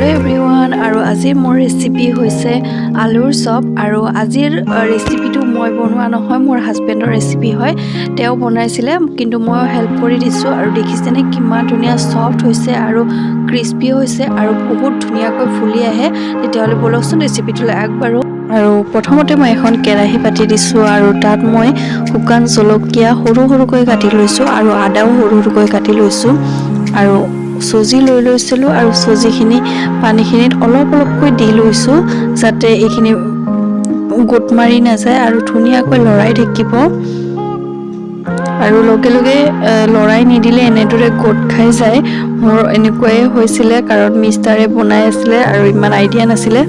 Hello' everyone, আৰু আজিৰ মোৰ ৰেচিপি হৈছে আলুৰ চপ। আৰু আজিৰ ৰেচিপিটো মই বনোৱা নহয়, মোৰ হাজবেণ্ডৰ ৰেচিপি হয়। তেওঁ বনাইছিলে, কিন্তু মই হেল্প কৰি দিছোঁ। আৰু দেখিছেনে কিমান ধুনীয়া ছফ্ট হৈছে আৰু ক্ৰিস্পি হৈছে আৰু বহুত ধুনীয়াকৈ ফুলি আহে। তেতিয়াহ'লে ব'লকচোন, ৰেচিপিটোলৈ আগবাঢ়োঁ। আৰু প্ৰথমতে মই এখন কেৰাহী পাতি দিছোঁ আৰু তাত মই শুকান জলকীয়া সৰু সৰুকৈ কাটি লৈছোঁ আৰু আদাও সৰু সৰুকৈ কাটি লৈছোঁ আৰু চুজি লৈ লৈছিলোঁ। আৰু চুজিখিনি পানীখিনিত অলপ অলপকৈ দি লৈছোঁ, যাতে এইখিনি গোট মাৰি নাযায়। আৰু ধুনীয়াকৈ লৰাই থাকিব আৰু লগে লগে লৰাই নিদিলে এনেদৰে গোট খাই যায়। মোৰ এনেকুৱাই হৈছিলে, কাৰণ মিষ্টাৰে বনাই আছিলে আৰু ইমান আইডিয়া নাছিলে।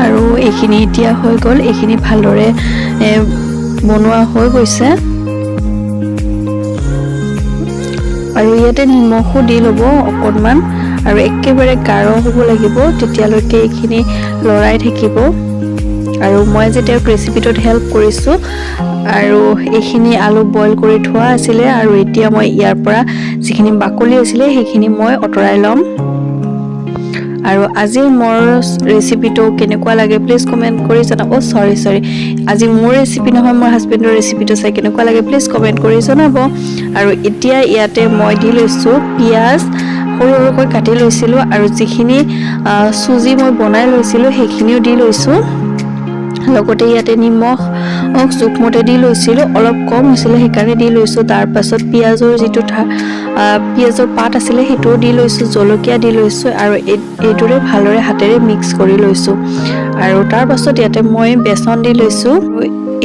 আৰু এইখিনি এতিয়া হৈ গ'ল। এইখিনি ভালদৰে বনোৱা হৈ গৈছে। আৰু ইয়াতে নিমখো দি ল'ব অকণমান আৰু একেবাৰে গাঢ় হ'ব লাগিব, তেতিয়ালৈকে এইখিনি লৰাই থাকিব। আৰু মই যে তেওঁক ৰেচিপিটোত হেল্প কৰিছোঁ। আৰু এইখিনি আলু বইল কৰি থোৱা আছিলে আৰু এতিয়া মই ইয়াৰ পৰা যিখিনি বাকলি আছিলে, সেইখিনি মই আঁতৰাই ল'ম। আৰু আজিৰ মোৰ ৰেচিপিটো কেনেকুৱা লাগে, প্লিজ কমেণ্ট কৰি জনাব। অ' চৰি চৰি, আজি মোৰ ৰেচিপি নহয়, মোৰ হাজবেণ্ডৰ ৰেচিপিটো চাই কেনেকুৱা লাগে, প্লিজ কমেণ্ট কৰি জনাব। আৰু এতিয়া ইয়াতে মই দি লৈছোঁ পিঁয়াজ, সৰু সৰুকৈ কাটি লৈছিলোঁ। আৰু যিখিনি চুজি মই বনাই লৈছিলোঁ, সেইখিনিও দি লৈছোঁ। লগতে ইয়াতে নিমখ জোখমতে দি লৈছিলোঁ, অলপ কম হৈছিলে, সেইকাৰণে দি লৈছোঁ। তাৰপাছত পিঁয়াজৰ যিটো পিঁয়াজৰ পাত আছিলে, সেইটোও দি লৈছোঁ, জলকীয়া দি লৈছোঁ আৰু এইদৰে ভালদৰে হাতেৰে মিক্স কৰি লৈছোঁ। আৰু তাৰপাছত ইয়াতে মই বেচন দি লৈছোঁ।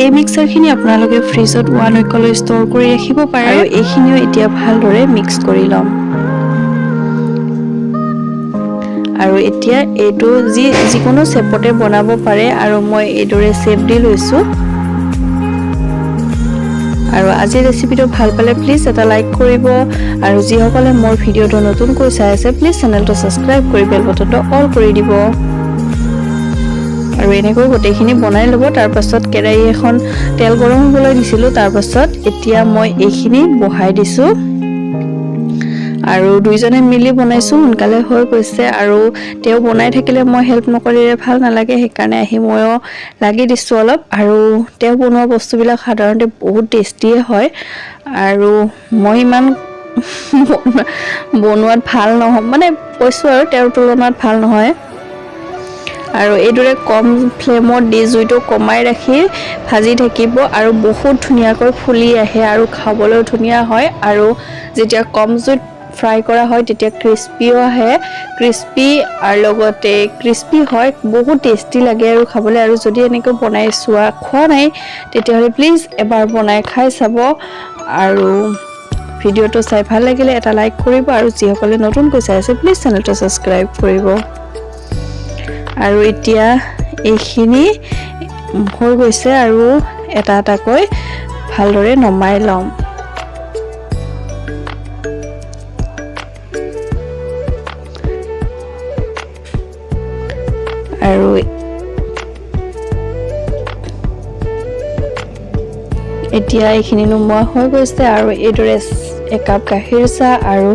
এই মিক্সাৰখিনি আপোনালোকে ফ্ৰিজত ওৱান উইকলৈ ষ্ট'ৰ কৰি ৰাখিব পাৰে। আৰু এইখিনিও এতিয়া ভালদৰে মিক্স কৰি ল'ম। আৰু এতিয়া এইটো যিকোনো শ্বেপতে বনাব পাৰে আৰু মই এইদৰে শ্বেপ দি লৈছোঁ। আৰু আজিৰ ৰেচিপিটো ভাল পালে প্লিজ এটা লাইক কৰিব। আৰু যিসকলে মোৰ ভিডিঅ'টো নতুনকৈ চাই আছে, প্লিজ চেনেলটো ছাবস্ক্ৰাইব কৰি বেল বটনটো অল কৰি দিব। আৰু এনেকৈ গোটেইখিনি বনাই ল'ব। তাৰপাছত কেৰাহী এখন তেল গৰম হ'বলৈ দিছিলোঁ। তাৰপাছত এতিয়া মই এইখিনি বহাই দিছোঁ আৰু দুইজনে মিলি বনাইছোঁ, সোনকালে হৈ গৈছে। আৰু তেওঁ বনাই থাকিলে মই হেল্প নকৰিলে ভাল নালাগে, সেইকাৰণে আহি ময়ো লাগি দিছোঁ অলপ। আৰু তেওঁ বনোৱা বস্তুবিলাক সাধাৰণতে বহুত টেষ্টিয়ে হয় আৰু মই ইমান বনোৱাত ভাল নহয়, মানে কৈছোঁ আৰু তেওঁৰ তুলনাত ভাল নহয়। আৰু এইদৰে কম ফ্লেমত দি জুইটো কমাই ৰাখি ভাজি থাকিব আৰু বহুত ধুনীয়াকৈ ফুলি আহে আৰু খাবলৈও ধুনীয়া হয়। আৰু যেতিয়া কম জুইত ফ্ৰাই কৰা হয়, তেতিয়া ক্ৰিস্পিও আহে, ক্ৰিস্পি আৰু লগতে ক্ৰিস্পি হয়, বহুত টেষ্টি লাগে আৰু খাবলৈ। আৰু যদি এনেকৈ বনাই খোৱা নাই, তেতিয়াহ'লে প্লিজ এবাৰ বনাই খাই চাব। আৰু ভিডিঅ'টো চাই ভাল লাগিলে এটা লাইক কৰিব আৰু যিসকলে নতুনকৈ চাই আছে, প্লিজ চেনেলটো ছাবস্ক্ৰাইব কৰিব। আৰু এতিয়া এইখিনি হৈ গৈছে আৰু এটা এটাকৈ ভালদৰে নমাই ল'ম। আৰু এতিয়া এইখিনি নমোৱা হৈ গৈছে। আৰু এইদৰে একাপ গাখীৰ চাহ আৰু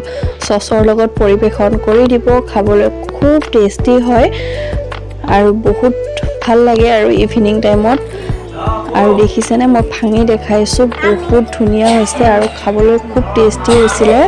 চচৰ লগত পৰিৱেশন কৰি দিব। খাবলৈ খুব টেষ্টি হয় আৰু বহুত ভাল লাগে আৰু ইভিনিং টাইমত। আৰু দেখিছেনে, মই ভাঙি দেখাইছোঁ, বহুত ধুনীয়া হৈছে আৰু খাবলৈ খুব টেষ্টি হৈছিলে।